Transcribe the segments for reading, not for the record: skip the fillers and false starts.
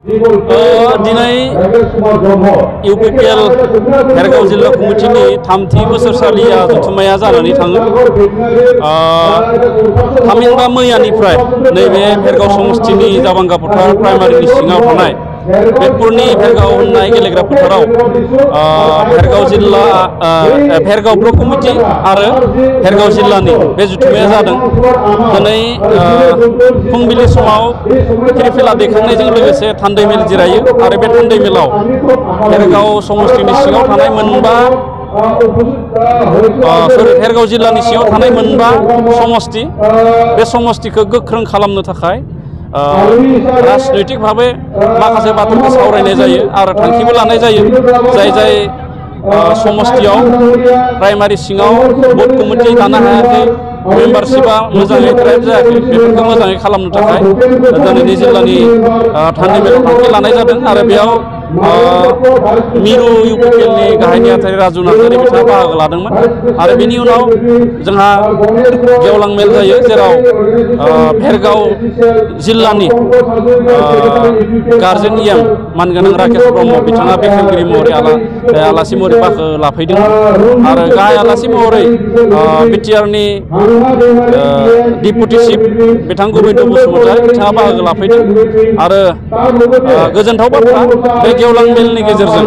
दिनै इउपिपिएल भेरगाव जिल्ला कमिटिनि थामथि बोसोरसालिया जथुम्माया जानानै थाङो। थामहिनबा मैयानिफ्राय नैबे भेरगाव समष्टिनि जाबांगा फोथार प्राइमारिनि सिङाव थानाय बेतपुरनि भेरगाव होननाय गेलेग्रा फोथाराव भेरगाव ब्लक कमिटि आरो भेरगाव जिल्लानि बे जथुम्माया जादों। दिनै फुंबिलि समाव फिरफिला दैखांनायजों लोगोसे थान्दै मेल जिरायो आरो बे थान्दै मेलाव भेरगाव समष्टिनि सिङाव थानाय भेरगाव जिल्लानि सिङाव थानाय मोनबा समष्टि बे समष्टिखौ गोख्रों खालामनो थाखाय राजनैतिक भावे माखासे बाथ्राखौ सावरायनाय जायो आरो थांखिबो लानाय जायो। जाय समष्टियाव प्राइमारि सिङाव बुथ कमिटि दानो हायाखै, मेम्बारशिपा मोजाङै ड्राइभ जायाखै, बेफोरखौ मोजाङै खालामनो थाखाय दिनैनि जिल्लानि थान्दै मेलाव थांखि लानाय जादों आरो बेयाव मिरु इउपिपिएलनि गाहाय नेहाथारि राजु नार्जारि बिथाङा बाहागो लादोंमोन आरो बेनि उनाव जोंहा गेवलां मेल जायो, जेराव भेरगाव जिल्लानि गार्जेन इएम मानगोनां राकेश ब्रह्म बिथाङा बेखेवगिरि महरै आलासि महरै बाहागो लाफैदों आरो गाहाय आलासि महरै बिटिआरनि डिपुटि चिफ बिथां गोविन्द बसुमतारी बिथाङा बाहागो लाफैदों आरो गोजोनथाव बाथ्रा बे गेवलां मेलनि गेजेरजों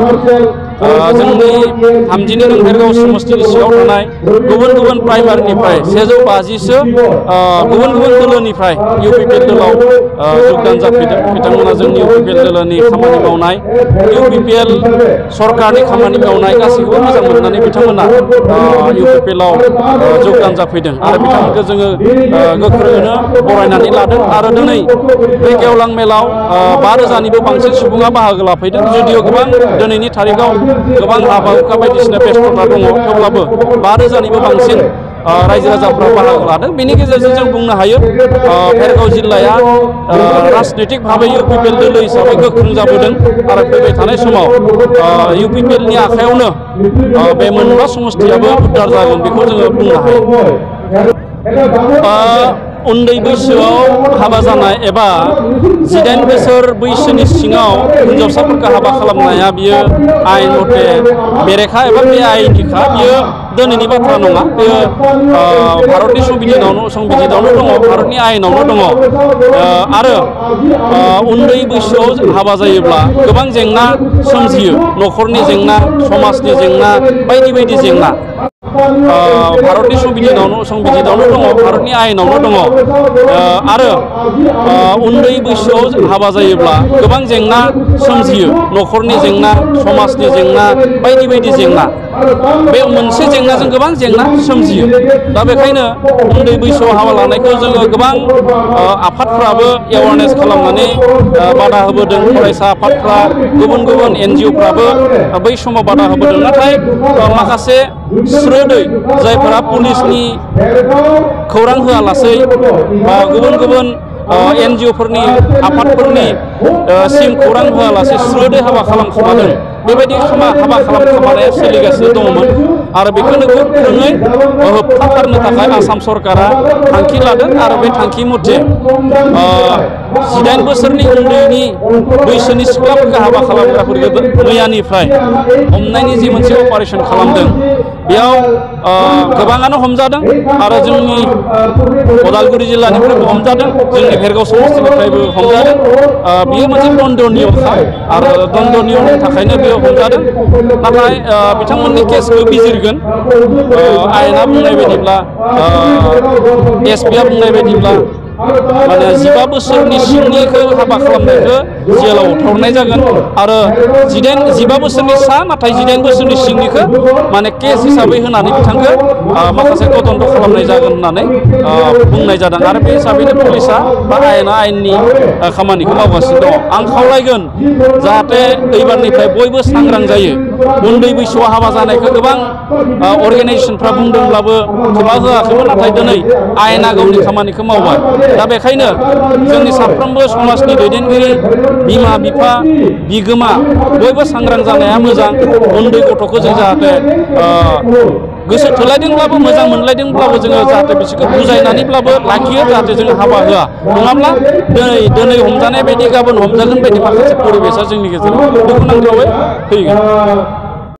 जोंनि 32 नं भेरगाव समष्टिनि सिङाव थानाय गुबुन गुबुन प्राइमारिनिफ्राय 150सो गुबुन गुबुन दोलोनिफ्राय इउपिपिएल दोलाव योगदान जाफैदों। बिथांमोना जोंनि इउपिपिएल दोलोनि खामानि मावनाय, इउपिपिएल सरकारनि खामानि मावनाय गासैखौबो मोजां मोननानै बिथांमोना इउपिपिएलआव योगदान जाफैदों आरो बिथांमोनखौ जोङो गोख्रोङैनो बरायनानै लादों आरो दिनै बे गेवलां मेलाव 5000निबो बांसिन सुबुङा बाहागो लाफैदों। जुदिअ गोबां दिनैनि थारिखआव गोबां हाबा हुखा बायदिसिना बेस्थता दङ, थेवब्लाबो 5000निबो बांसिन रायजो राजाफ्रा बाहागो लादों। बेनि गेजेरजों जों बुंनो हायो भेरगाव जिल्लाया राजनैतिक भावे इउपिपिएल दोलो हिसाबै गोख्रों जाबोदों आरो फैबाय थानाय समाव इउपिपिएलनि आखायावनो बे मोनबा समष्टियाबो उद्धार जागोन, बेखौ जोङो बुंनो हायो। उन्दै बैसोआव हाबा जानाय एबा 18 बोसोर बैसोनि सिङाव हिन्जावसाफोरखौ हाबा खालामनाया बियो आयेन मथे बेरेखा एबा बे आयेननिखा, बियो दिनैनि बाथ्रा नङा। बेयो भारतनि संबिधानावनो दङ, भारतनि आयेनावनो दङ आरो उन्दै बैसोआव हाबा जायोब्ला गोबां जेंना सोमजियो, न'खरनि जेंना, समाजनि जेंना, बायदि बायदि जेंना भारतनि संबिधानावनो दङ, भारतनि आयेनावनो दङ आरो उन्दै बैसोआव हाबा जायोब्ला गोबां जेंना सोमजियो, न'खरनि जेंना, समाजनि जेंना, बायदि बायदि जेंना। बे मोनसे जेंनाजों गोबां जेंना सोमजियो। दा बेखायनो उन्दै बैसोआव हाबा लानायखौ जोङो गोबां आफादफ्राबो एवारनेस खालामनानै बादा होबोदों, फरायसा आफादफ्रा, गुबुन गुबुन NGOफ्राबो बै समाव बादा होबोदों। नाथाय माखासे स्रोदै जायफोरा पुलिसनि खौरां होआलासै बा गुबुन गुबुन NGOफोरनि आफादफोरनि सिम खौरां होआलासे स्रोदै हाबा खालामखोमादों, बेबायदि हाबा खालामखोमानाया सोलिगासिनो दङमोन आरो बेखौनो गोख्रोङै होबथाथारनो थाखाय आसाम सरकारा थांखि लादों आरो बे थांखि मथे 18 बोसोरनि उन्दैनि बैसोनि सिख्लाफोरखौ हाबा खालामग्राफोरखौ मैयानिफ्राय हमनायनि जि मोनसे अपारेसन खालामदों, बेयाव गोबाङानो हमजादों आरो जोंनि उदालगुरि जिल्लानिफ्रायबो हमजादों, जोंनि भेरगाव समष्टिनिफ्रायबो हमजादों। बियो मोनसे दन्दनीयखा आरो दन्दनीयनि थाखायनो बेयो हमजादों। नाथाय बिथांमोननि केसखौ बिजिरगोन। आयेना बुंनाय बायदिब्ला, SPआ बुंनाय बायदिब्ला माने 15 बोसोरनि सिंनिखौ हाबा खालामनायखौ जेलाव हरनाय जागोन आरो 15 बोसोरनि सा नाथाय 18 बोसोरनि सिंनिखौ माने केस हिसाबै होनानै बिथांखौ माखासे तदन्त खालामनाय जागोन होननानै बुंनाय जादों आरो बे हिसाबैनो पुलिसा बा आयेननि खामानिखौ मावगासिनो दङ। आं खावलायगोन जाहाथे एबारनिफ्राय बयबो सांग्रां जायो। उन्दै बैसोआव हाबा जानायखौ गोबां अर्गेनाइजेसनफ्रा बुंदोंब्लाबो खोमा होआखैमोन, नाथाय दिनै आयेना गावनि खामानिखौ मावबाय। दा बेखायनो जोंनि साफ्रोमबो समाजनि दैदेनगिरि, बिमा बिफा, बिगोमा बयबो सांग्रां जानाया मोजां। उन्दै गथ'खौ जों जाहाथे गोसो थोलायदोंब्लाबो मोजां मोनलायदोंब्लाबो जोङो जाहाथे बिसोरखौ बुजायनानैब्लाबो लाखियो जाहाथे जोङो हाबा होआ नङाब्ला दिनै हमजानाय बायदि गाबोन हमजागोन बायदि माखासे परिबेसा जोंनि गेजेराव दुखुनांथावै फैगोन।